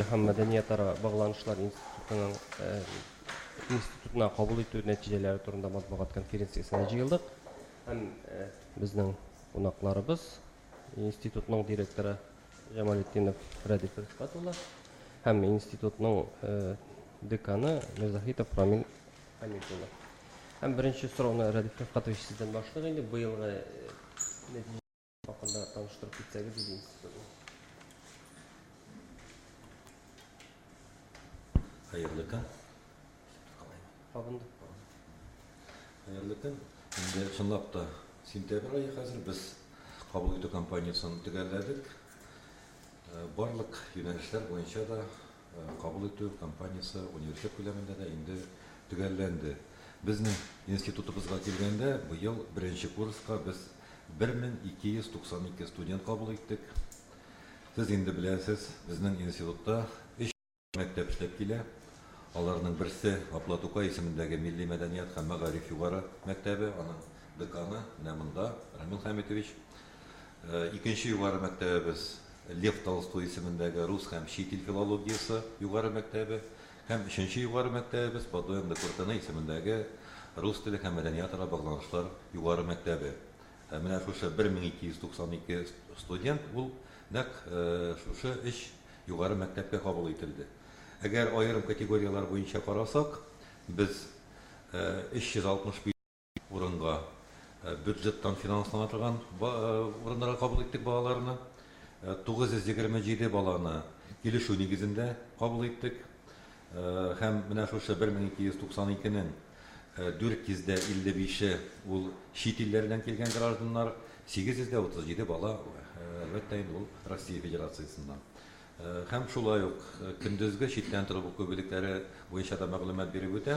Һәм мәдәниятара багланышлар институтының институтына кабул итү нәтиҗәләре турында матбугат конференциясенә җыелдык. Һәм безнең кунакларыбыз институтның директоры Җамалетдинов Рәдиф Рифкать улы һәм институтның деканы Мирзаһитов Рамил Хамит улы. Һәм беренче сорауны Рәдиф Рифкатович сездән башлыйк инде. Быелгы нәтиҗә хакында таныштырып китсәгез иде институтны. Хәерле көн. Кабынды. Хәерле көн. Инде чынлап та сентябрь ае хәзер без кабул итү кампаниясен төгәлләдек. Барлык юнәлешләр буенча да кабул итү кампаниясе университет күләмендә дә инде төгәлләнде. Безнең институтыбызга килгәндә, быел беренче курска без 1292 студент кабул иттек. Сез инде беләсез, безнең институтта өч мәктәп эшләп килә. Аларның берсе Габдулла Тукай исемендәге милли мәдәният һәм мәгариф югары мәктәбе, аның деканы менә монда Рамил Хәмитович. Икенче югары мәктәбебез Лев Толстой исемендәге рус һәм чит ил филологиясе югары мәктәбе һәм өченче югары мәктәбебез Бодуэн де Куртене исемендәге рус теле һәм мәдәниятара багланышлар югары мәктәбе. Менә шушы 1292 студент ул нәкъ шушы өч югары мәктәпкә кабул ителде. Әгәр аерым категорияләр буенча карасак, без 365 урынга бюджеттан финанслана торган урыннарга кабул иттек балаларны. 927 баланы килешү нигезендә кабул иттек. Һәм менә шушы 1292-нең 455-е ул чит илләрдән килгән гражданнар, 837 бала, әлбәттә инде, ул Россия Федерациясеннән. Һәм шулай ук көндезге читтән торып уку бүлекләре буенча да мәгълүмат биреп үтәм.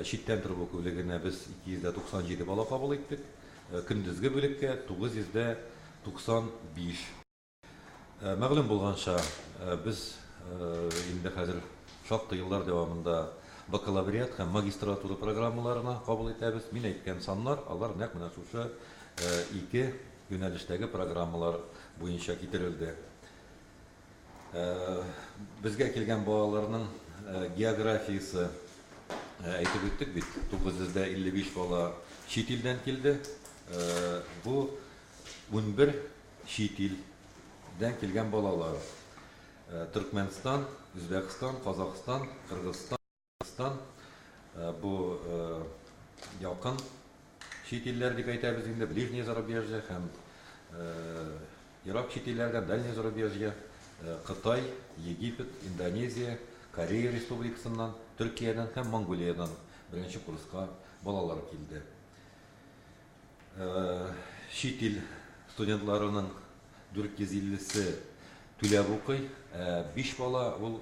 Читтән торып уку бүлегенә без 297 бала кабул иттек. Көндезге бүлеккә 995. Мәгълүм булганча, без инде хәзер шактый еллар дәвамында бакалавриат һәм магистратура программаларына кабул итәбез. Мин әйткән саннар, алар нәкъ менә шушы ике юнәлештәге программалар буенча китерелде. Безгә килгән балаларның географиясе әйтеп үттек бит, 955 бала чит илдән килде. Бу 11 чит илдән килгән балалар. Төркмәнстан, Үзбәкстан, Казахстан, Кыргызстан, Стан, бу якын чит илләр дип әйтәбез инде, ближнее зарубежье һәм ерак чит илләрдән, дальнее зарубежье, Кытай, Египет, Индонезия, Корея Республикасыннан, Төркиядән һәм Монголиядән беренче курска балалар килде. Чит ил студентларының 450-се түләп укый, ә 5 бала ул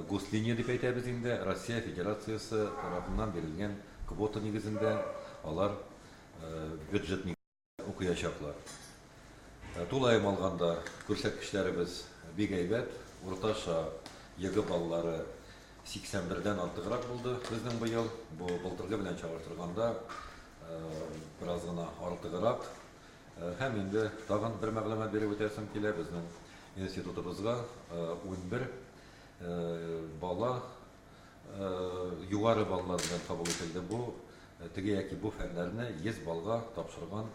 гослиния дип әйтәбез инде, Россия Федерациясе тарафыннан бирелгән квота нигезендә алар бюджет нигезендә укыячаклар. Тулаем алганда күрсәткечләребез бик әйбәт, уртача ЕГЭ баллары 81-дән артыграк булды безнең быел, бу былтыргы белән чагыштырганда бераз гына артыграк. Һәм инде тагын бер мәгълүмат биреп үтәсем килә, безнең институтыбызга 11 бала югары баллар белән кабул ителде. Бу теге яки бу фәннәрне 100 баллга тапшырган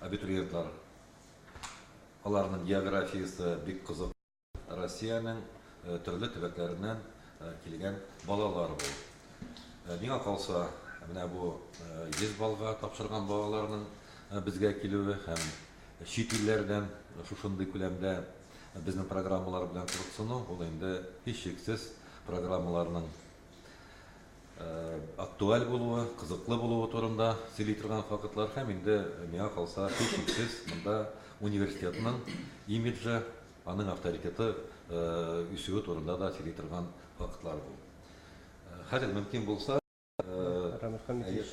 абитуриентлар. Аларның географиясе бик кызык. Россиянең төрле төбәкләреннән килгән балалар бу. Миңа калса, менә бу 100 баллга тапшырган балаларның безгә килүе һәм чит илләрдән шушындый күләмдә безнең программалар белән кызыксыну, ул инде һичшиксез программаларның актуаль булуы, кызыклы булуы турында сөйли торган фактлар һәм инде миңа калса, һичшиксез монда университетның имиджы, аның авторитеты үсүе турында да сөйли торган фактлар бу. Хәзер мөмкин булса, Рамил Хәмитович,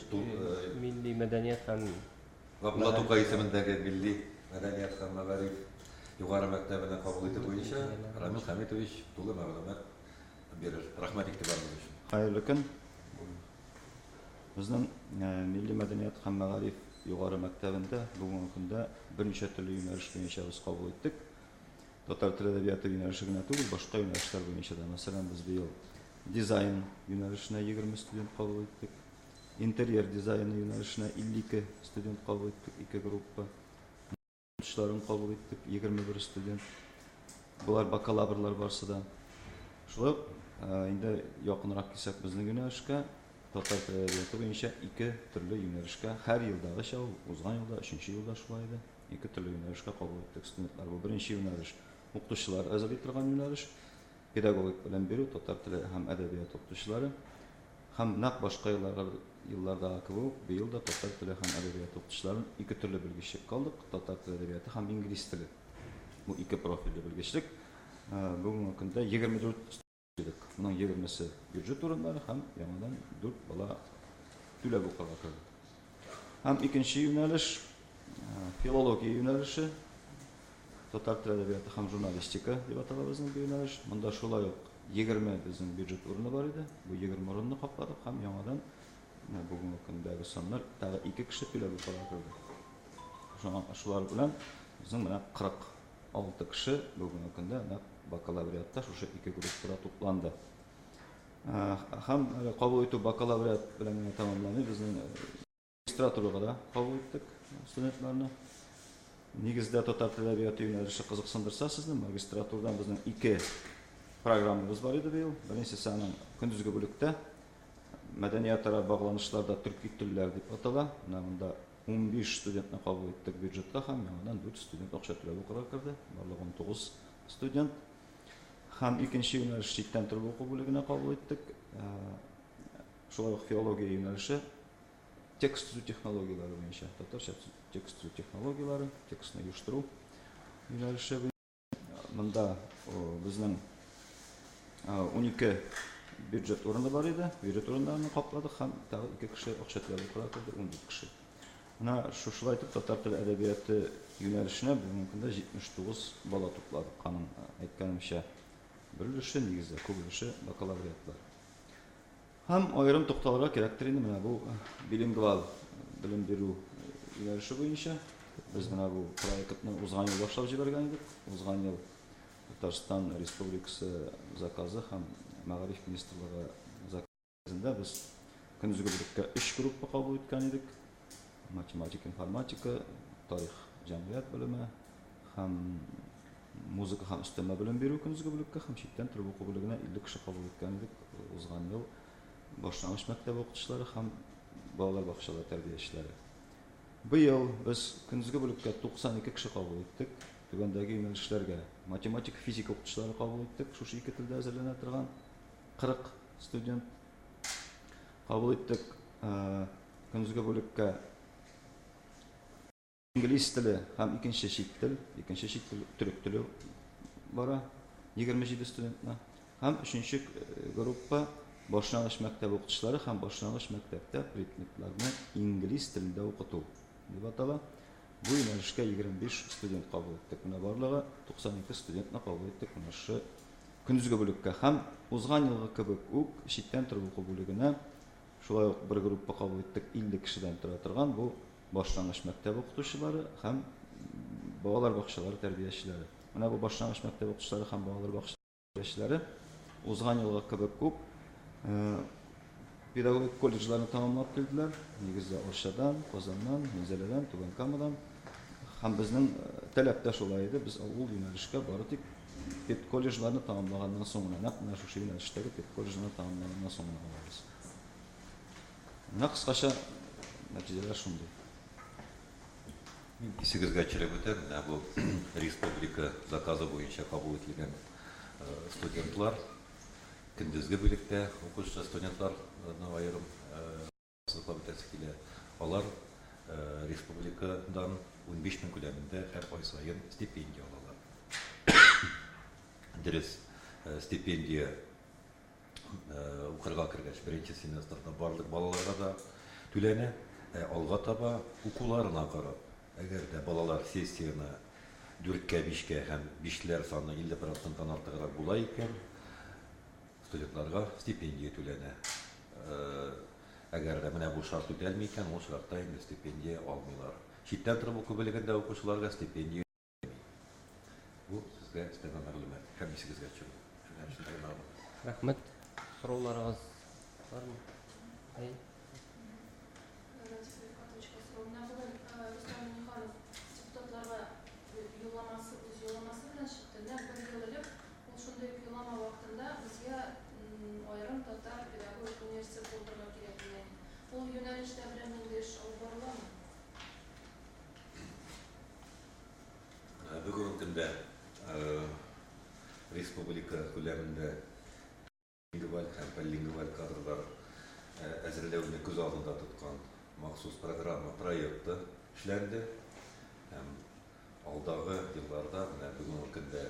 милли мәдәният һәм Габдулла Тукай исемендәге милли мәдәният һәм мәгариф югары мәктәбенә кабул итү буенча Рамил Хәмитович тулы мәгълүмат бирер. Рәхмәт игътибарыгыз өчен. Хәерле көн. Безнең милли мәдәният һәм мәгариф югары мәктәбендә бүгенге көндә берничә төрле юнәлеш буенча без кабул иттек. Татар теле әдәбияты юнәлеше генә түгел, башка юнәлешләр буенча да. Мәсәлән, без быел дизайн юнәлешенә 20 студент кабул иттек. Интерьер дизайны юнәлешенә 52 студент кабул иттек, ике группа. Укытучыларын кабул иттек, 21 студент. Болар бакалаврлар барсы да. Шулай ук инде якынрак килсәк безнең юнәлешкә, татар теле әдәбияты буенча ике төрле юнәлешкә һәр елдагыча, ул узган елда, өченче елда шулай иде. Ике төрле юнәлешкә кабул иттек студентлар. Бу беренче юнәлеш укытучылар әзерли торган юнәлеш, педагогик белем бирү, татар теле һәм әдәбият укытучылары. Һәм нәкъ башка елларга еллардагы кебек үк, быел да татар теле һәм әдәбияты укытучыларын ике төрле белгечлеккә алдык, татар теле әдәбияты һәм инглиз теле. Бу ике профильле белгечлек. Бүгенге көндә 24 җыйдык. Моның 20-се бюджет урыннары һәм яңадан 4 бала түләп укырга керде. Һәм икенче юнәлеш филология юнәлеше, татар теле әдәбияты һәм журналистика дип атала безнең бу юнәлеш. Монда шулай ук 20 безнең бюджет урыны бар иде. Бу 20 урынны капладык һәм яңадан менә бүгенге көндәге саннар тагы 2 кеше түләп укырга керде. Шуңа шулар белән безнең менә 46 кеше бүгенге көндә нәкъ бакалавриатта шушы ике группада тупланды. Һәм кабул итү бакалавриат белән генә тәмамланмый. Безнең магистратурага да кабул иттек студентларны. Нигездә татар теле әдәбияты юнәлеше кызыксындырса сезне, магистратурадан безнең ике программабыз бар иде быел. Беренчесе аның көндезге бүлектә мәдәниятара багланышларда төрки телләр дип атала. Менә монда 15 студентны кабул иттек бюджетка һәм яңадан 4 студент акча түләп укырга керде. Барлыгы 19 студент. Һәм икенче юнәлеш читтән торып уку бүлегенә кабул иттек. Шулай ук филология юнәлеше текст төзү технологияләре буенча, татарча текст төзү технологияләре, текстны оештыру юнәлеше буенча. Монда безнең 12 бюджет урыны бар иде. Бюджет урыннарын капладык һәм тагы 2 кеше акча түләп укырга керде, 14 кеше. Менә шушылай итеп татар теле әдәбияты юнәлешенә бүгенге көндә 79 бала тупладык. Аның әйткәнемчә, бер өлеше, нигездә күп өлеше бакалавриатлар. Һәм аерым тукталырга кирәктер инде менә бу билингвал белем бирү юнәлеше буенча. Без менә бу проектны узган ел башлап җибәргән идек. Узган ел Татарстан Республикасы заказы һәм Мәгариф министрлыгы заказында без көндезге бүлеккә 3 группа кабул иткән идек. Математика, информатика, тарих, җәмгыять белеме һәм музыка һәм өстәмә белем бирү көндезге бүлеккә һәм читтән торып уку бүлегенә 50 кеше кабул иткән идек узган ел башлангыч мәктәп укытучылары һәм балалар бакчалары тәрбиячеләре. Быел без көндезге бүлеккә 92 кеше кабул иттек. Түбәндәге юнәлешләргә математика, физика укытучылары кабул иттек. Шушы ике телдә әзерләнә торган 40 студент кабул иттек. Көндезге бүлеккә инглиз теле һәм икенче чит тел, икенче чит тел төрек теле бара 27 студентны. Һәм өченче группа башлангыч мәктәп укытучылары һәм башлангыч мәктәптә предметларны инглиз телендә укыту дип атала. Бу юнәлешкә 25 студент кабул иттек. Менә барлыгы 92 студентны кабул иттек менә шушы көндезге бүлеккә. Һәм узган елгы кебек үк читтән торып уку бүлегенә шулай ук бер группа кабул иттек 50 кешедән тора торган бу башлангыч мәктәп укытучылары һәм балалар бакчалары тәрбиячеләре. Менә бу башлангыч мәктәп укытучылары һәм балалар бакчалары тәрбиячеләре узган елгы кебек үк педагогик колледжларны тамамлап килделәр. Нигездә Арчадан, Казаннан, Минзәләдән, Түбән Камадан. Һәм безнең таләп тә шулай иде. Без ул юнәлешкә бары тик педколледжларны тамамлаганнан соң гына, нәкъ менә шушы юнәлештәге педколледжларны тамамлаганнан соң гына алабыз. Менә кыскача нәтиҗәләр шундый. Мин исегезгә төшереп үтәм, менә бу республика заказы буенча кабул ителгән студентлар, көндезге бүлектә укучы студентларны аерым ассызыклап үтәсе килә. Алар республикадан 15 мең күләмендә һәр ай саен стипендия алалар. Дөрес, стипендия укырга кергәч беренче семестрда барлык балаларга да түләнә, ә алга таба укуларына карап, әгәр дә балалар сессияне 4-кә, 5-кә һәм 5-ләр саны 50%-тан артыграк була икән, студентларга стипендия түләнә. Әгәр дә менә бу шарт үтәлми икән, ул очракта инде стипендия алмыйлар. Читтән торып уку бүлегендә укучыларга стипендия. Бу Сезгә өстәмә мәгълүмат һәм исегезгә төшерү юнәлешендәге мәгълүмат. Рәхмәт. Сорауларыгыз бармы? Әй. Радик Рифкатовичка сорау. Менә бүген Рөстәм Миңнеханов депутатларга юлламасы, үз юлламасы белән чыкты. Нәкъ бер ел элек ул шундый ук юллама вакытында безгә аерым татар педагогик университет булдырырга кирәк дигән иде. Ул юнәлештә берәр нинди эш алып барыламы? Бүгенге көндә республика күләмендә лингваль һәм полилингваль кадрлар әзерләүне күз алдында тоткан махсус программа проекты эшләнде. Һәм алдагы елларда менә бүгенге көндә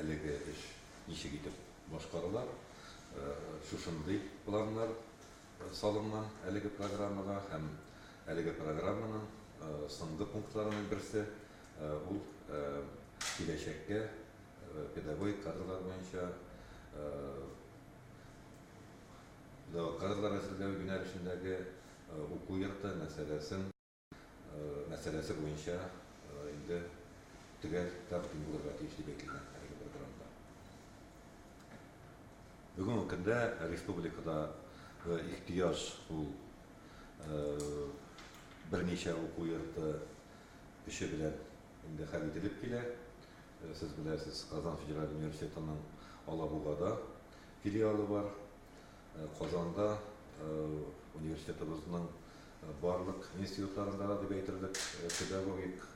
әлеге эш ничек итеп башкарыла, шушындый планнар салынган әлеге программага һәм әлеге программаның соңгы пунктларының берсе ул киләчәккә педагогик кадрлар буенча педагог кадрлар әзерләү юнәлешендәге уку йорты мәсьәләсен мәсьәләсе буенча инде төгәл тәкъдим булырга тиеш дип әйтелгән әлеге программада. Бүгенге көндә республикада ихтыяҗ ул берничә уку йорты эше белән инде хәл ителеп килә. Сез беләсез, Казан федераль университетының Алабугада филиалы бар. Казанда университетыбызның барлык институтларында да дип әйтерлек педагогик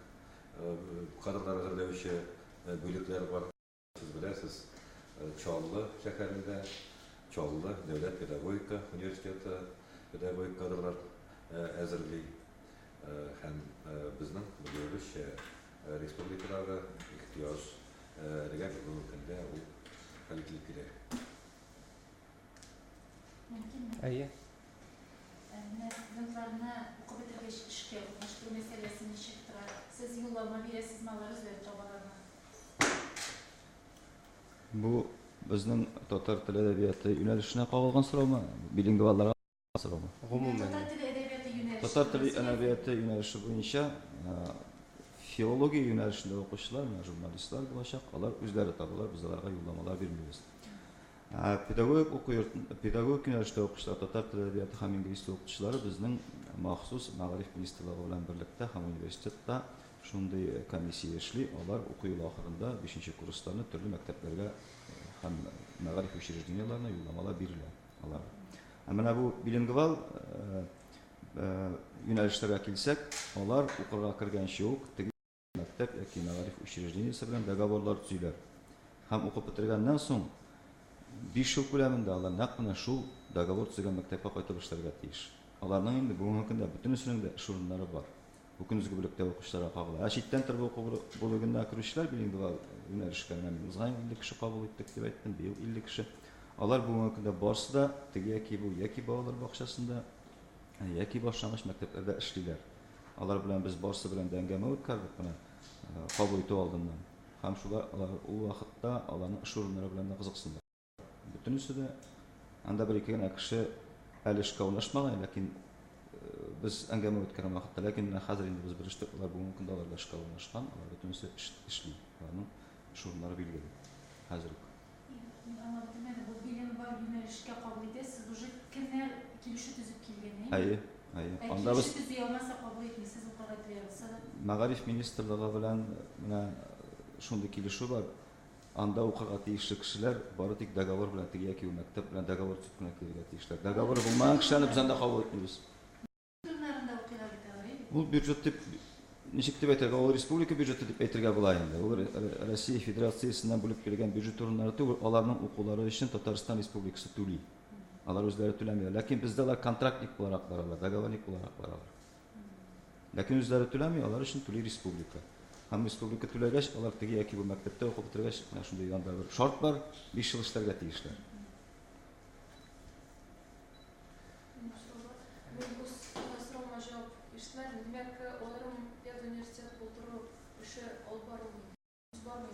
кадрлар әзерләүче бүлекләр бар. Сез беләсез, Чаллы шәһәрендә Чаллы дәүләт педагогика университеты педагогик кадрлар әзерли. Һәм безнең белүебезчә, республикадагы ихтыяҗ әлегә бүгенге көндә ул хәл ителеп килә. Мөмкинме? Әйе. Менә студентларны укып бетергәч эшкә урнаштыру мәсьәләсе ничек тора? Сез юллама бирәсезме, алар үзләре табалармы? Бу безнең татар теле әдәбияты юнәлешенә кагылган сораумы? Билингвалларга сораумы? Гомумән. Татар теле әдәбияты юнәлеше. Татар теле әдәбияты юнәлеше буенча филология юнәлешендә укучылар, менә журналистлар булачак, алар үзләре табалар, без аларга юлламалар бирмибез. Педагогик уку йорт, педагогик юнәлештә укучылар, татар теле әдәбияты һәм инглиз теле укытучылары безнең махсус мәгариф министрлыгы белән берлектә һәм университетта шундый комиссия эшли. Алар уку елы ахырында 5 курсларны төрле мәктәпләргә һәм мәгариф учреждениеләренә юлламалар бирелә алар. Ә менә бу билингвал юнәлешләргә килсәк, алар укырга кергәнче үк теге мәктәп яки мәгариф учреждениесе белән договорлар төзиләр. Һәм укып бетергәннән соң 5 ел күләмендә алар нәкъ менә шул договор төзегән мәктәпкә кайтып эшләргә тиеш. Аларның инде бүгенге көндә бөтенесенең дә эш урыннары бар. Бу көндезге бүлектә укучыларга кагыла. Ә читтән торып уку бүлегенә керүчеләр билингвал юнәлешкә менә мин узган ел 50 кеше кабул иттек дип әйттем, быел 50 кеше. Алар бүгенге көндә барысы да теге яки бу яки балалар бакчасында, яки башлангыч мәктәпләрдә эшлиләр. Алар белән без барысы белән дә әңгәмә үткәрдек менә кабул итү алдыннан. Һәм шулар алар ул вакытта аларның эш урыннары белән дә кызыксынды. Бөтенесе дә анда бер ике генә кеше әле эшкә урнашмаган, ләкин без әңгәмә үткәргән вакытта, ләкин менә хәзер инде без белештек, алар бүгенге көндә алар да эшкә урнашкан, алар бөтенесе эшли. Аларның эш урыннары билгеле хәзер үк. Мин аңлап бетермәдем, бу билингваль юнәлешкә кабул итәсез, уже кемнәр килешү төзеп килгән, әйеме? Әйе, әйе. Ә Анда без килешү төзи алмаса кабул итмисез, укырга теләй алса да. Мәгариф министрлыгы белән менә шундый килешү бар. Анда укырга тиешле кешеләр бары тик договор белән, теге яки бу мәктәп белән договор төзеп кенә килергә тиешләр. Договоры булмаган кешеләрне без анда кабул итмибез. Урыннарында укыйлар бит алар, әйе? Ул бюджет дип ничек дип әйтергә, ул республика бюджеты дип әйтергә була инде. Ул Россия Федерациясеннән бүлеп бирелгән бюджет урыннары түгел, аларның укулары өчен Татарстан Республикасы түли. Алар үзләре түләмиләр. Ләкин бездә алар контрактник буларак баралар, договорник буларак баралар. Ләкин үзләре түләми, алар өчен түли республика. Һәм республика түләгәч, алар теге яки бу мәктәптә укып бетергәч, менә шундый янда бер шарт бар, 5 ел эшләргә тиешләр. Мин үз сорауыма җавап ишетмәдем. Димәк, аерым педуниверситет булдыру эше алып барылмый. Бармый.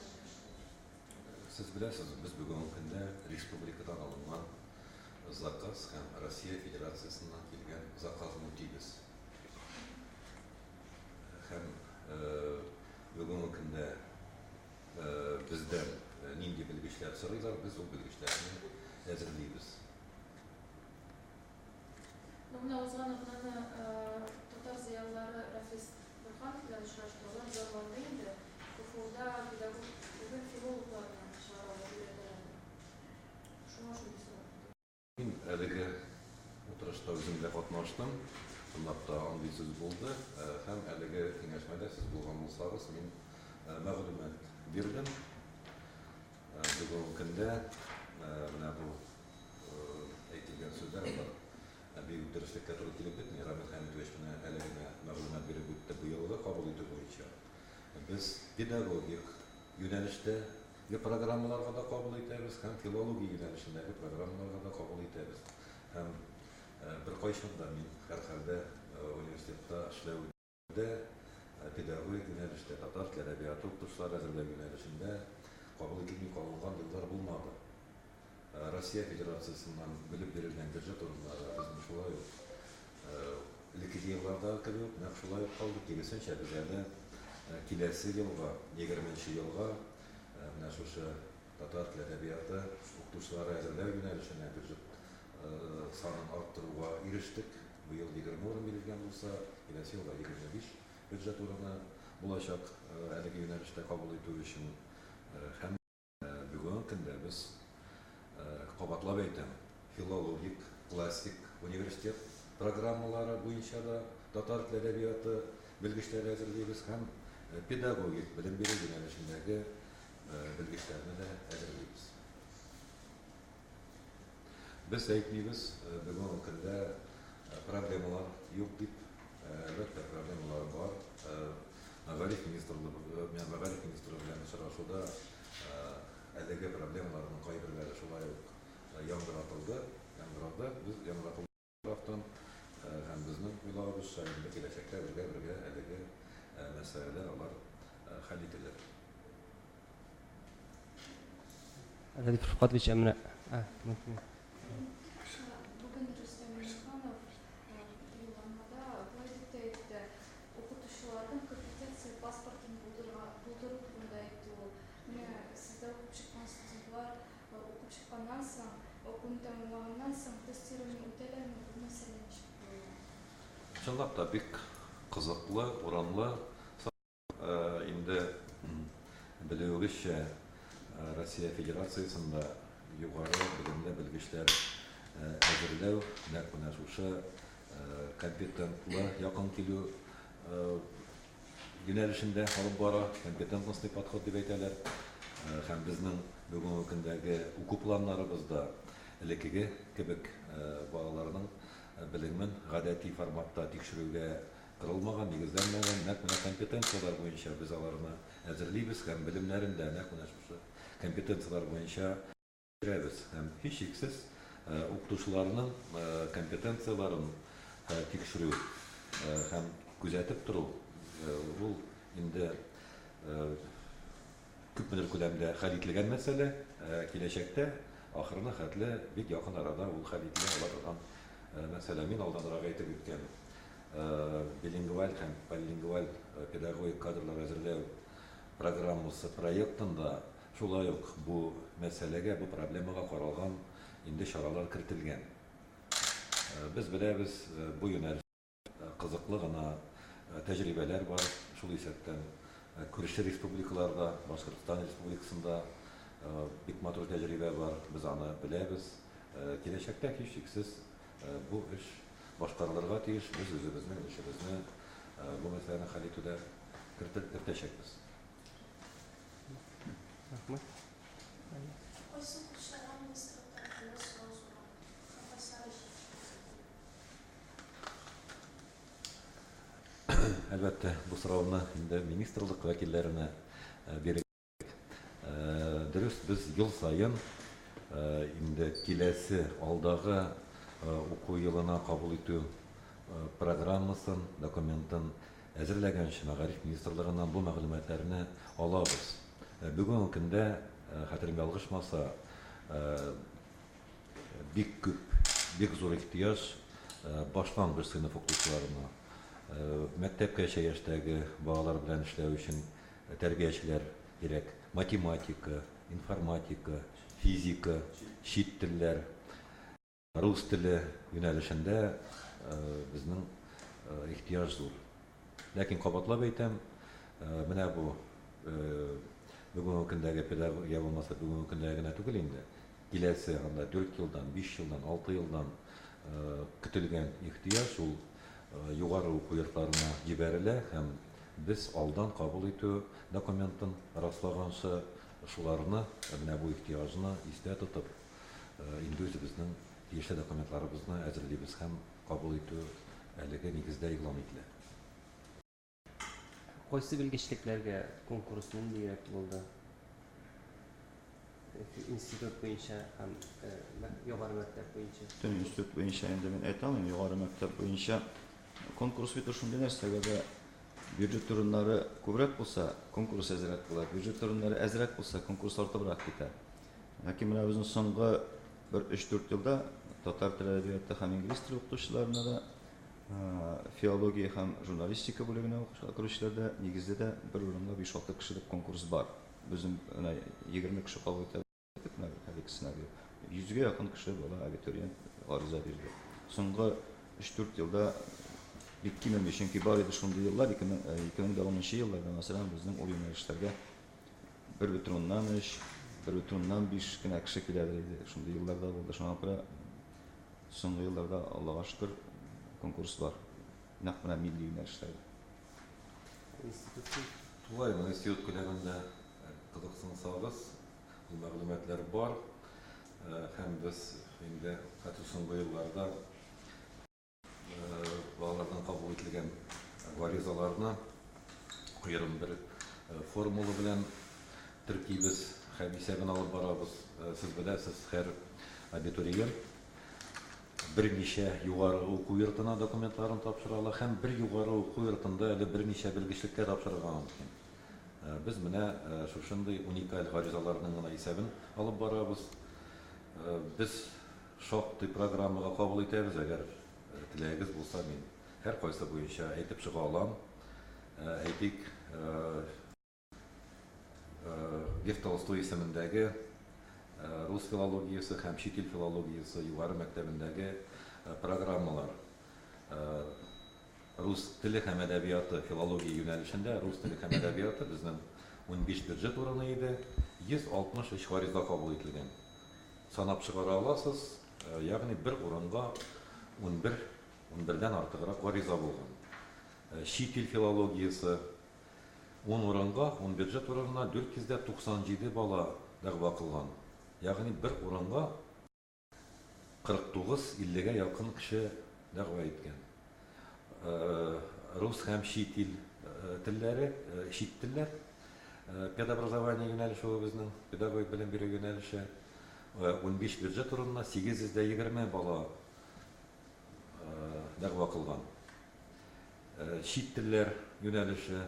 Сез беләсез, без бүгенге көндә республикадан алынган заказ һәм Россия Федерациясеннән килгән заказны үтибез. Һәм бүгенге көндә Бездән нинди белгечләр сорыйлар, без ул белгечләрне әзерлибез. Ну, менә узган атнаны татар зыялылары Рафис Борһанов белән очрашты. Алар зарланды инде. КФУда педагог түгел, филологларны чыгаралар, өйрәтәләр дип. Шуңа шундый сорау туды. Мин әлеге утырышта үзем дә катнаштым. Чынлап та андый сүз булды. Һәм әлеге киңәшмәдә сез булган булсагыз, мин мәгълүмат бирдем. Бүгенге көндә менә бу әйтелгән сүзләр алар бик үк дөреслеккә туры килеп бетми. Рамил Хәмитович менә әле генә мәгълүмат биреп үтте быелгы кабул итү буенча. Без педагогик юнәлештәге программаларга да кабул итәбез һәм филология юнәлешендәге программаларга да кабул итәбез. Һәм беркайчан да мин һәрхәлдә университетта эшләүдә педагогик юнәлештә, татар теле әдәбияты укытучылары әзерләү юнәлешендә кабул ителми калынган еллар булмады. Россия Федерациясеннән бүлеп бирелгән бюджет урыннары безнең шулай ук элеккеге еллардагы кебек үк нәкъ шулай ук калды. Киресенчә, без әле киләсе елга, 20 елга менә шушы татар теле әдәбияты укытучылары әзерләү юнәлешенә бюджет санын арттыруга ирештек. Быел 20 урын бирелгән булса, киләсе елга 25 бюджет урыны булачак әлеге юнәлештә кабул итү өчен. Һәм бүгенге көндә без, кабатлап әйтәм, филологик, классик университет программалары буенча да татар теле әдәбияты белгечләре әзерлибез һәм педагогик белем бирү юнәлешендәге белгечләрне дә әзерлибез. Без әйтмибез, бүгенге көндә проблемалар юк дип, әлбәттә, проблемалар бар. Мәгариф министрлыгы, мәгариф министры белән очрашуда әлеге проблемаларның кайберләре шулай ук яңгыратылды, яңгырады. Без яңгыратылды тарафтан һәм безнең уйлавыбызча, инде киләчәктә бергә-бергә әлеге мәсьәләләр алар хәл ителер. Рәдиф Рифкатович, ә менә Бүген Рөстәм Миңнеханов юлламада болай дип тә әйтте: укытучыларның компетенция паспортын булдыру турында әйтте ул. Менә сездә укып чыккан студентлар укып чыкканнан соң, укуны тәмамлаганнан соң тестирование үтәләрме, бу мәсьәлә ничек куела? Чынлап та бик кызыклы, урынлы. Инде белүегезчә, Россия Федерациясендә югары белемле белгечләр әзерләү нәкъ менә шушы компетентлы якын килү юнәлешендә алып бара, компетентностный подход дип әйтәләр. Һәм безнең бүгенге көндәге уку планнарыбызда элеккеге кебек балаларның белемен гадәти форматта тикшерүгә корылмаган, нигезләнмәгән, нәкъ менә компетенцияләр буенча без аларны әзерлибез һәм белемнәрен дә нәкъ менә шушы компетенцияләр буенча бирәбез. Һәм һичшиксез укытучыларның компетенцияләрен тикшерү һәм күзәтеп тору ул инде күпмедер күләмдә хәл ителгән мәсьәлә. Киләчәктә ахырына хәтле бик якын арада ул хәл ителә ала торган мәсьәлә. Мин алданрак әйтеп үткән билингваль һәм полилингваль педагогик кадрлар әзерләү программасы проектында шулай ук бу мәсьәләгә, бу проблемага каралган инде чаралар кертелгән. Без беләбез, бу юнәлештә кызыклы гына тәҗрибәләр бар, шул исәптән күрше республикаларда, Башкортстан Республикасында бик матур тәҗрибә бар, без аны беләбез. Киләчәктә һичшиксез бу эш башкарылырга тиеш, без үзебезнең өлешебезне бу мәсьәләне хәл итүдә кертәчәкбез. Рәхмәт. Кайсы укытучыларга министрлык тарафыннан сорау узган һәм кайсылары җитешсезлек? Әлбәттә, бу сорауны инде министрлык вәкилләренә бирергә кирәк. Дөрес, без ел саен инде киләсе алдагы уку елына кабул итү программасын, документын әзерләгәнче мәгариф министрлыгыннан бу мәгълүматларны алабыз. Бүгенге көндә, хәтерем ялгышмаса, бик күп, бик зур ихтыяҗ башлангыч сыйныф укытучыларына, мәктәпкәчә яшьтәге балалар белән эшләү өчен тәрбиячеләр кирәк. Математика, информатика, физика, чит телләр, рус теле юнәлешендә безнең ихтыяҗ зур. Ләкин кабатлап әйтәм, менә бу бүгенге көндәге педагог, я булмаса бүгенге көндәге генә түгел инде, киләсе анда 4 елдан, 5 елдан, 6 елдан көтелгән ихтыяҗ ул югары уку йортларына җибәрелә һәм без алдан кабул итү документын раслаганчы шуларны, менә бу ихтыяҗны истә тотып, инде үзебезнең тиешле документларыбызны әзерлибез һәм кабул итү әлеге нигездә игълан ителә. Кайсы белгечлекләргә конкурс ниндирәк булды? Институт буенча һәм югары мәктәп буенча. Бөтен институт буенча инде мин әйтә алмыйм, югары мәктәп буенча конкурс бит шундый нәрсә, әгәр дә бюджет урыннары күбрәк булса, конкурс әзрәк була, бюджет урыннары әзрәк булса, конкурс артыбрак китә. Ләкин менә безнең соңгы бер 3-4 елда татар теле әдәбияты һәм инглиз теле укытучыларына да, филология һәм журналистика бүлегенә укырга керүчеләрдә нигездә дә бер урынга 5-6 кешелек конкурс бар. Безнең менә 20 кеше кабул итә менә һәр икесенә биреп. 100гә якын кеше бала абитуриент гариза бирде. Соңгы 3-4 елда бик кимеми, чөнки бар иде шундый еллар, 2010 елларда, мәсәлән, безнең ул юнәлешләргә 1,3, 1,5 кенә кеше киләдер иде. Шундый елларда булды. Шуңа күрә соңгы елларда, Аллага шөкер, конкурс бар. Нәкъ менә милли юнәлешләрдә. Институт Тулаем институт күләмендә кызыксынсагыз, ул мәгълүматлар бар. Һәм без инде хәтта соңгы елларда балалардан кабул ителгән гаризаларны аерым бер формула белән теркибез һәм исәбен алып барабыз. Сез беләсез, һәр абитуриент берничә югары уку йортына документларын тапшыра ала һәм бер югары уку йортында әле берничә белгечлеккә тапшырырга мөмкин. Без менә шушындый уникаль гаризаларның гына исәбен алып барабыз. Без шактый программага кабул итәбез, әгәр теләгегез булса, мин һәр кайсы буенча әйтеп чыга алам. Әйтик, Лев Толстой исемендәге рус филологиясе һәм чит ил филологиясе югары мәктәбендәге программалар. Рус теле һәм әдәбияты филология юнәлешендә рус теле һәм әдәбияты безнең 15 бюджет урыны иде, 163 гариза кабул ителгән. Санап чыгара аласыз, ягъни бер урынга 11, 11дән артыграк гариза булган. Чит ил филологиясе 10 урынга, 10 бюджет урынына 497 бала дәгъва кылган. Ягъни бер урынга 49-50гә якын кеше дәгъва иткән. Рус һәм чит ил телләре, чит телләр, педобразование юнәлеше ул безнең, педагогик белем бирү юнәлеше, 15 бюджет урынына 820 бала дәгъва кылган. Чит телләр юнәлеше,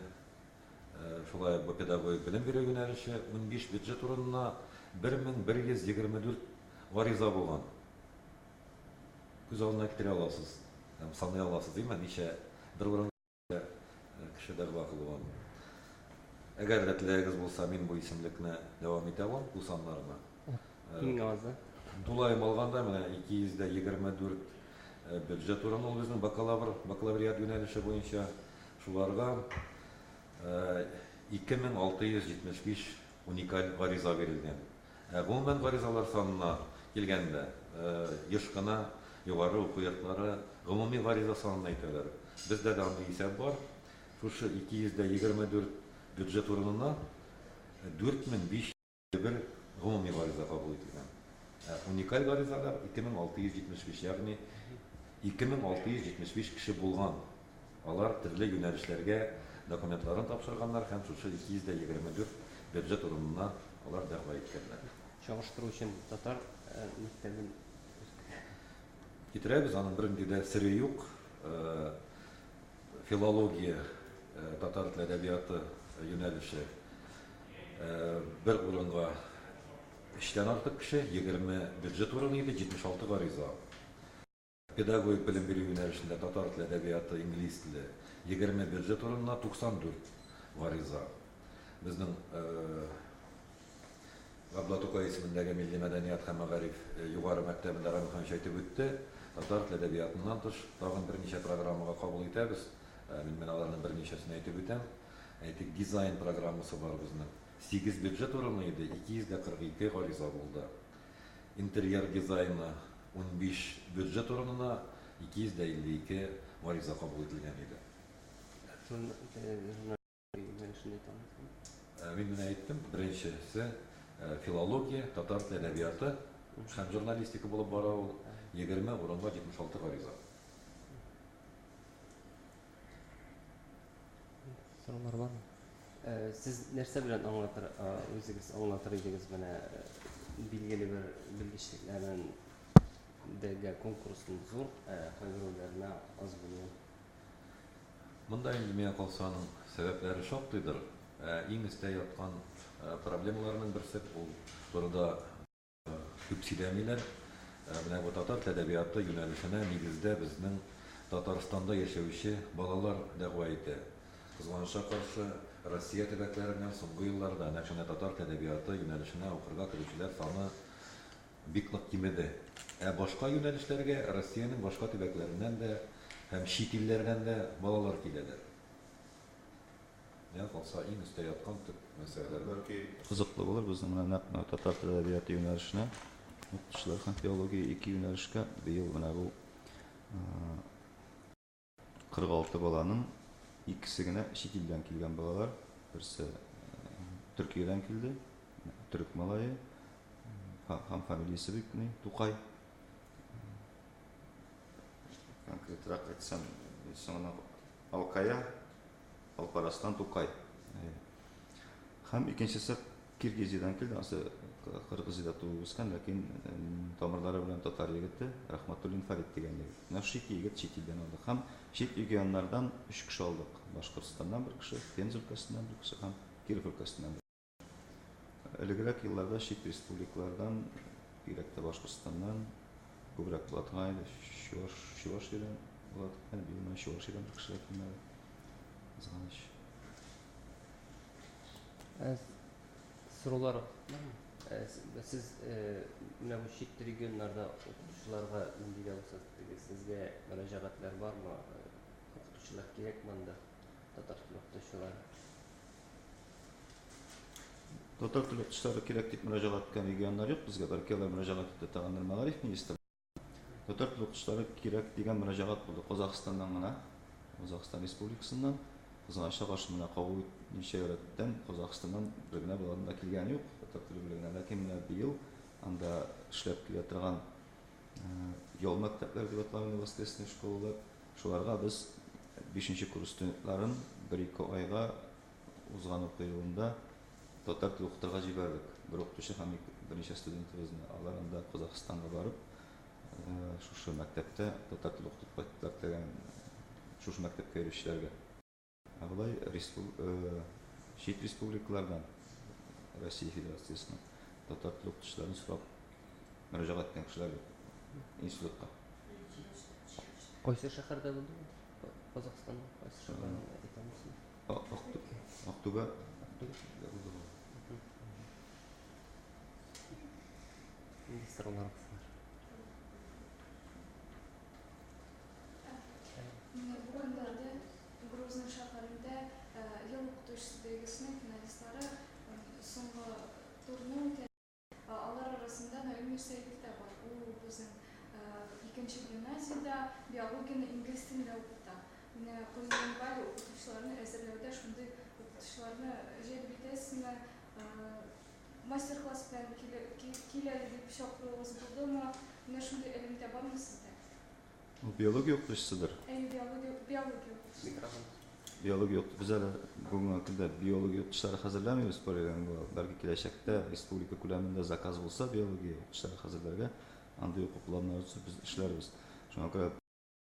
шулай ук бу педагогик белем бирү юнәлеше, 15 бюджет урынына 1124 гариза булган. Күз алдына китерә аласыз, һәм саный аласыз, димме, ничә бер урынга кеше дәгъва кылган. Әгәр дә теләгегез булса, мин бу исемлекне дәвам итә алам, бу саннарны. Иң азы. Тулаем алганда, менә 224 бюджет урыны ул безнең бакалавр, бакалавриат юнәлеше буенча. Шуларга 2675 уникаль гариза бирелгән. Гомумән гаризалар санына килгәндә, еш кына югары уку йортлары гомуми гариза санын әйтәләр. Бездә дә андый исәп бар. Шушы 224 бюджет урынына 4501 гомуми гариза кабул ителгән. Уникаль гаризалар 2675, ягъни 2675 кеше булган. Алар төрле юнәлешләргә документларын тапшырганнар һәм шушы 224 бюджет урынына алар дәгъва иткәннәр. Чагыштыру өчен татар мәктәбен китерәбез, аның бернинди дә сере юк. Филология, татар теле әдәбияты юнәлеше бер урынга 3тән артык кеше, 20 бюджет урыны иде, 76 гариза. Педагогик белем бирү юнәлешендә татар теле әдәбияты, инглиз теле 20 бюджет урынына 94 гариза. Безнең Габдулла Тукай исемендәге милли мәдәният һәм мәгариф югары мәктәбендә Рамил Хәмитович әйтеп үтте. Татар теле әдәбиятыннан тыш тагын берничә программага кабул итәбез. Мин менә аларның берничәсен әйтеп үтәм. Әйтик, дизайн программасы бар безнең. 8 бюджет урыны иде, 242 гариза булды. Интерьер дизайны 15 бюджет урынына 252 гариза кабул ителгән иде. Юнәлешен әйтә алмыйсызмы? Мин менә әйттем, беренчесе филология, татар теле әдәбияты һәм журналистика булып бара ул. 20 урынга 76 гариза. Сораулар бармы? Сез нәрсә белән аңлатыр, үзегез аңлатыр идегез менә билгеле бер белгечлекләрнең дәгә конкурсның зур, кайберәүләренә аз булуын? Монда инде миңа калса аның сәбәпләре шактыйдыр. Иң өстә яткан проблемаларның берсе, ул турыда күп сөйләмиләр. Менә бу татар теле әдәбияты юнәлешенә нигездә безнең Татарстанда яшәүче балалар дәгъва итә. Кызганычка каршы, Россия төбәкләреннән соңгы елларда нәкъ менә татар теле әдәбияты юнәлешенә укырга керүчеләр саны бик нык кимеде. Ә башка юнәлешләргә Россиянең башка төбәкләреннән дә һәм чит илләрдән дә балалар киләләр. Миңа калса, иң өстә яткан төп мәсьәләләр. Бәлки кызыклы булыр безнең менә нәкъ менә татар теле әдәбияты юнәлешенә укытучылар һәм филология ике юнәлешкә быел менә бу 46 баланың икесе генә чит илдән килгән балалар. Берсе Төркиядән килде, төрек малае, һәм фамилиясе бик ни, Тукай. Конкретрак әйтсәм, соңыннан Алкая, Алпарастан Тукай. Һәм икенчесе Киргизиядән килде, анысы Кыргызиядә туып үскән, ләкин тамырлары белән татар егете Рахматуллин Фарид дигән егет. Менә шушы ике егет чит илдән алдык. Һәм чит регионнардан өч кеше алдык. Башкортстаннан бер кеше, Пенза өлкәсеннән бер кеше һәм Киров өлкәсеннән бер. Элегрәк елларда чит республикалардан, бигрәк тә Башкортстаннан күбрәк була торган иде. Чуваш, Чувашиядән була торган иде. Быел менә Чувашиядән бер кеше дә килмәде. Кызганыч. Сораулар бармы? Сез менә бу чит регионнарда укытучыларга нинди дә булса теге сезгә мөрәҗәгатьләр бармы? Укытучылар кирәкме анда? Татар теле укытучылары? Татар теле укытучылары кирәк дип мөрәҗәгать иткән регионнар юк безгә. Бәлки алар мөрәҗәгать итә торгандыр мәгариф министры. Татар теле укытучылары кирәк дигән мөрәҗәгать булды Казахстаннан гына, Казахстан Республикасыннан. Кызганычка каршы менә кабул итмичә рәттән Казахстаннан бер генә баланың да килгәне юк татар теле бүлегенә. Ләкин менә быел анда эшләп килә торган ял мәктәпләре дип атала инде воскресный школалар. Шуларга без 5 курс студентларын бер-ике айга узган уку елында татар теле укытырга җибәрдек. Бер укытучы һәм берничә студентыбызны. Алар анда Казахстанга барып, шушы мәктәптә татар теле укытып кайттылар дигән шушы мәктәпкә йөрүчеләргә. Ә болай чит республикалардан Россия Федерациясенең татар теле укытучыларын сорап мөрәҗәгать иткән кешеләр юк институтка. Кайсы шәһәрдә булды ул? Казахстанның кайсы шәһәрендә әйтә алмыйсызмы? Актүбә. Актүбә. Нинди сораулар бар? Менә бу көннәрдә Грозный шәһәрендә ел укытучысы бәйгесенең финалистлары соңгы турны үтә. Алар арасында Наил Мирсәетов та бар. Ул безнең икенче гимназиядә биологияне инглиз телендә укыта. Менә Кузьмин укытучыларны әзерләүдә шундый укытучыларны җәлеп итәсезме? Мастер-класс белән кил әле дип чакыруыгыз булдымы? Менә шундый элемтә бармы сездә? Ул биология укытучысыдыр. Әйе, биология, биология укытучысы. Микрофон. Биология укытучысы. Без әле бүгенге көндә биология укытучылары хәзерләмибез, бәлки киләчәктә республика күләмендә заказ булса биология укытучылары хәзерләргә, андый уку планнары төзеп без эшләрбез. Шуңа күрә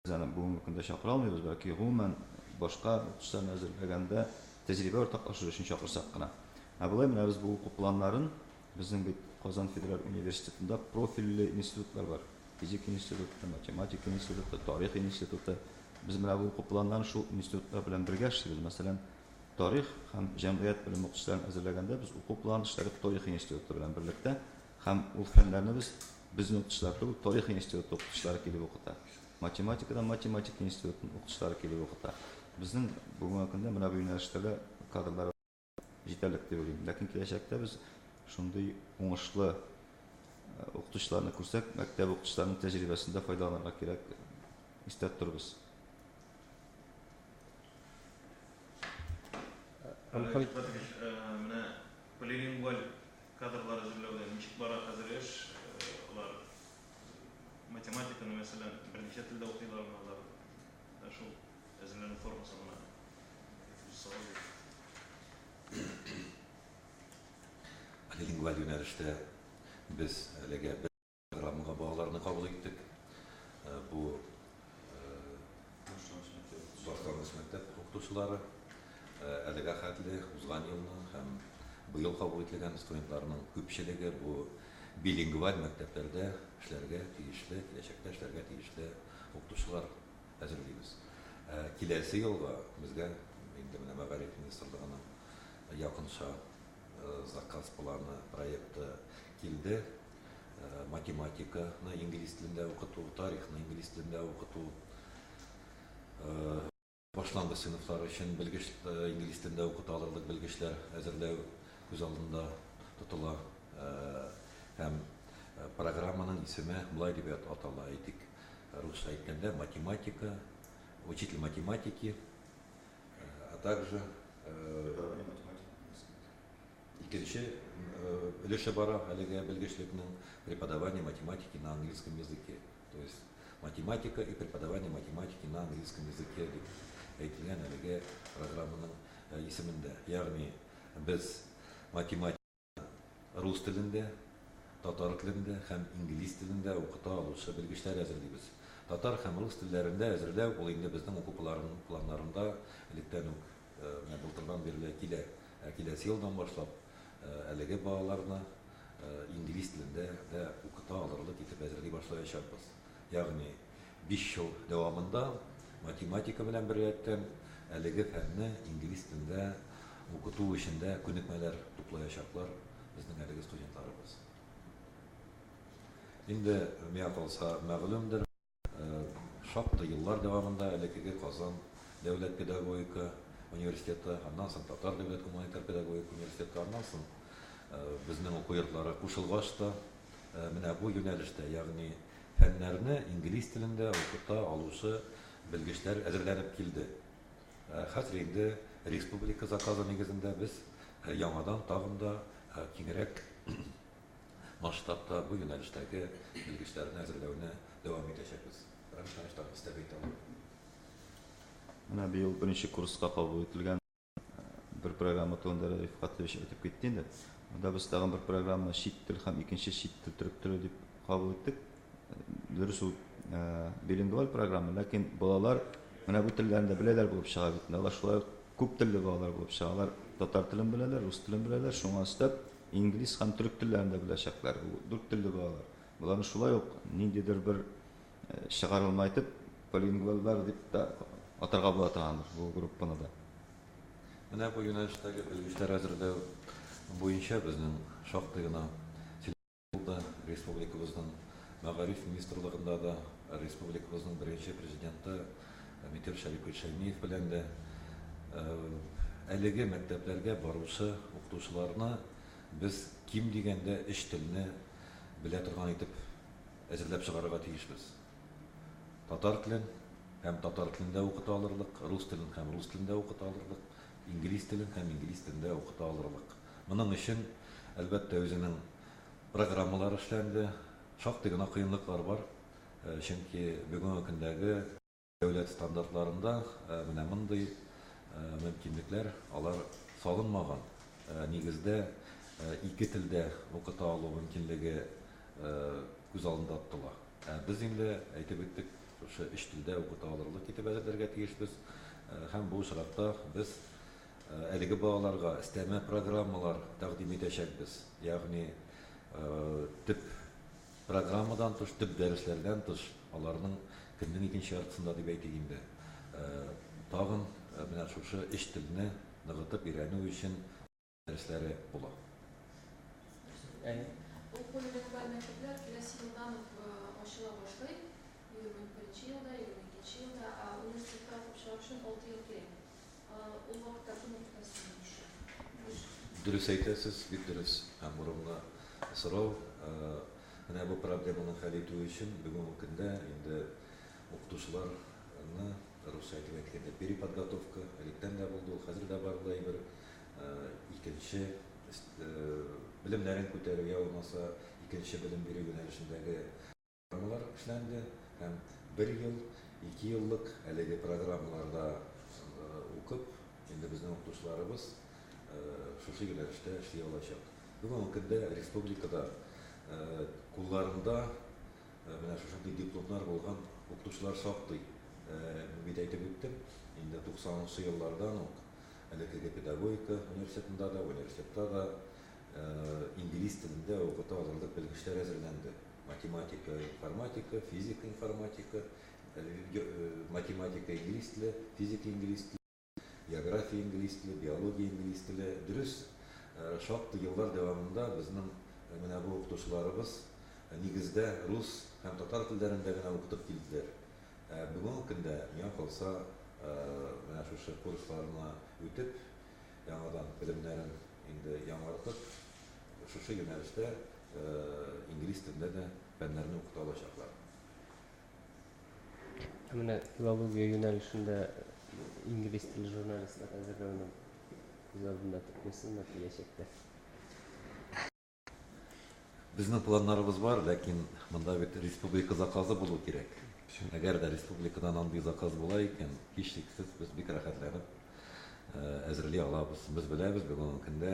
без аны бүгенге көндә чакыра алмыйбыз, бәлки гомумән башка укытучыларны әзерләгәндә тәҗрибә уртаклашыр өчен чакырсак кына. Ә болай менә без бу уку планнарын, безнең бит Казан федераль университетында профильле институтлар бар. Физик институты, математика институты, тарих институты. Без менә бу уку планнарын шул институтлар белән бергә эшлибез. Мәсәлән, Тарих һәм җәмгыять белеме укытучыларын әзерләгәндә без уку планын эшләдек Тарих институты белән берлектә һәм ул фәннәрне без безнең укытучылар түгел, Тарих институты укытучылары килеп укыта. Математикадан математика институтының укытучылары килеп укыта. Безнең бүгенге көндә менә бу юнәлештә дә кадрлар җитәрлек дип уйлыйм. Ләкин киләчәктә без шундый уңышлы укытучыларны күрсәк, мәктәп укытучыларының тәҗрибәсен дә файдаланырга кирәк, истә торбыз. Менә полилингваль кадрлар әзерләүдә ничек бара хәзер эш? Алар математиканы, мәсәлән, берничә телдә укыйлармы алар? Шул әзерләнү формасын гына әйтеп. Полилингваль юнәлештә без әлегә бер программага балаларны кабул иттек. Бу башлангыч мәктәп укытучылары. Әлегә хәтле узган елны һәм быел кабул ителгән студентларның күпчелеге бу билингваль мәктәпләрдә эшләргә тиешле, киләчәктә эшләргә тиешле укытучылар әзерлибез. Киләсе елга безгә инде менә Мәгариф министрлыгының якынча заказ планы проекты килде. Математиканы инглиз телендә укыту, тарихны инглиз телендә укыту, башлангыч сыйныфлар өчен белгеч инглиз телендә укыта алырлык белгечләр әзерләү күз алдында тотыла. Һәм программаның исеме болай дип атала, әйтик, русча әйткәндә, математика, учитель математики, а также икенче өлеше бара әлеге белгечлекнең преподавание математики на английском языке. То есть математика и преподавание математики на английском языке дип әйтелгән әлеге программаның исемендә. Ягъни без математика рус телендә, татар телендә һәм инглиз телендә укыта алучы белгечләр әзерлибез. Татар һәм рус телләрендә әзерләү ул инде безнең уку планнарында электән үк менә былтырдан бирле килә. Киләсе елдан башлап әлеге балаларны инглиз телендә дә укыта алырлык итеп әзерли башлаячакбыз. Ягъни 5 ел дәвамында математика белән беррәттән әлеге фәнне инглиз телендә укыту өчен дә күнекмәләр туплаячаклар безнең әлеге студентларыбыз. Инде миңа калса мәгълүмдер, шактый еллар дәвамында элеккеге Казан дәүләт педагогика университеты, аннан соң Татар дәүләт гуманитар педагогика университеты, аннан соң безнең уку йортлары кушылгач та менә бу юнәлештә, ягъни фәннәрне инглиз телендә укыта алучы белгечләр әзерләнеп килде. Хәзер инде республика заказы нигезендә без яңадан тагын да киңрәк масштабта бу юнәлештәге белгечләрне әзерләүне дәвам итәчәкбез. Рамил тагын өстәп әйтә алам. Менә быел беренче курска кабул ителгән бер программа турында Риф Фатович әйтеп китте инде. Монда без тагын бер программа чит тел һәм икенче чит тел төрек теле дип кабул иттек. Дөрес ул билингваль программа, ләкин балалар менә бу телләрне дә беләләр булып чыга бит. Алар шулай ук күп телле балалар булып чыга. Алар татар телен беләләр, рус телен беләләр, шуңа өстәп инглиз һәм төрек телләрен дә беләчәкләр. Бу дүрт телле балалар. Боларны шулай ук ниндидер бер чыгарылма итеп полилингваллар дип тә атарга була торгандыр бу группаны да. Менә бу юнәлештәге белгечләр әзерләү буенча безнең шактый гына булды. Республикабызның Мәгариф министрлыгында да, республикабызның беренче президенты Минтимер Шәрипович Шәймиев белән дә әлеге мәктәпләргә баручы укытучыларны без ким дигәндә өч телне белә торган итеп әзерләп чыгарырга тиешбез. Татар телен һәм татар телендә укыта алырлык, рус телен һәм рус телендә укыта алырлык, инглиз телен һәм инглиз телендә укыта алырлык. Моның өчен, әлбәттә, үзенең программалары эшләнде. Шактый гына кыенлыклар бар, чөнки бүгенге көндәге дәүләт стандартларында менә мондый мөмкинлекләр алар салынмаган. Нигездә ике телдә укыта алу мөмкинлеге күз алдында тотыла. Без инде әйтеп үттек, шушы өч телдә укыта алырлык итеп әзерләргә тиешбез. Һәм бу очракта без әлеге балаларга өстәмә программалар тәкъдим итәчәкбез. Ягъни төп программадан тыш, төп дәресләрдән тыш, аларның көннең икенче яртысында дип әйтик инде, тагын менә шушы өч телне ныгытып өйрәнү өчен дәресләре була. Әйе. Ул полилингваль мәктәпләр киләсе елдан ук ачыла башлый. 21 елда, 22 елда, ә университетка укып чыгар өчен 6 ел кирәк. Ул вакытта кем укытасы инде? Дөрес әйтәсез, бик дөрес һәм урынлы сорау. Менә бу проблеманы хәл итү өчен бүгенге көндә инде укытучыларны, русча әйтеп әйткәндә, переподготовка, электән дә булды ул, хәзер дә бар ул әйбер, икенче белемнәрен күтәрү, я булмаса икенче белем бирү юнәлешендәге программалар эшләнде һәм бер ел, ике еллык әлеге программаларда укып, инде безнең укытучыларыбыз шушы юнәлештә эшли алачак. Бүгенге көндә республикада кулларында менә шушындый дипломнар булган укытучылар шактый. Мин бит әйтеп үттем, инде 90 еллардан ук элеккеге педагогика университетында да, университетта да инглиз телендә укыта алырлык белгечләр әзерләнде. Математика, информатика, физика, информатика, математика, инглиз теле, физика, инглиз теле, география, инглиз теле, биология, инглиз теле. Дөрес, шактый еллар дәвамында безнең менә бу укытучыларыбыз нигездә рус һәм татар телләрендә генә укытып килделәр. Бүгенге көндә, миңа калса, менә шушы курсларны үтеп, яңадан белемнәрен инде яңартып, шушы юнәлештә инглиз телендә дә фәннәрне укыта алачаклар. Менә филология юнәлешендә инглиз теле журналистлар әзерләүне күз алдында тотмыйсызмы киләчәктә? Безнең планнарыбыз бар, ләкин монда бит республика заказы булу кирәк. Әгәр дә республикадан андый заказ була икән, һичшиксез без бик рәхәтләнеп әзерли алабыз. Без беләбез, бүгенге көндә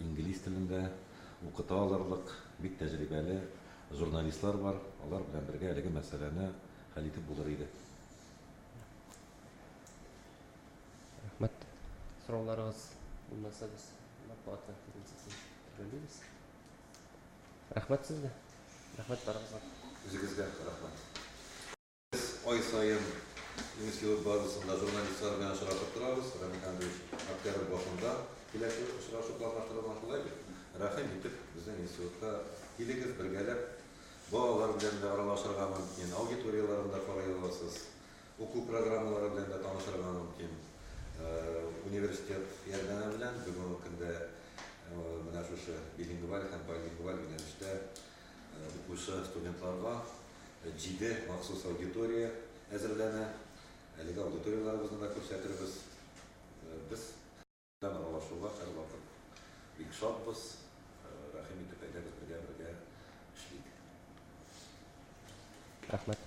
инглиз телендә укыта алырлык бик тәҗрибәле журналистлар бар. Алар белән бергә әлеге мәсьәләне хәл итеп булыр иде. Рәхмәт. Сорауларыгыз булмаса, без матбугат конференциясен төгәллибез. Рәхмәт сезгә. Рәхмәт барыгызга. Үзегезгә рәхмәт. Без ай саен институт базасында журналистлар белән очрашып торабыз. Рамил Андреевич, октябрь башында киләсе очрашу планлаштырылган, шулай бит? Рәхим итеп, безнең институтка килегез, бергәләп балалар белән дә аралашырга мөмкин, аудиторияләрен дә карый аласыз, уку программалары белән дә танышырга мөмкин. Университет ярдәме белән бүгенге көндә менә шушы билингваль һәм полилингваль юнәлештә укучы студентларга 7 махсус аудитория әзерләнә. Әлеге аудиторияләребезне дә күрсәтербез. Без аралашуга һәрвакыт бик шатбыз. Рәхим итеп, әйдәгез, бергә-бергә эшлик. Рәхмәт.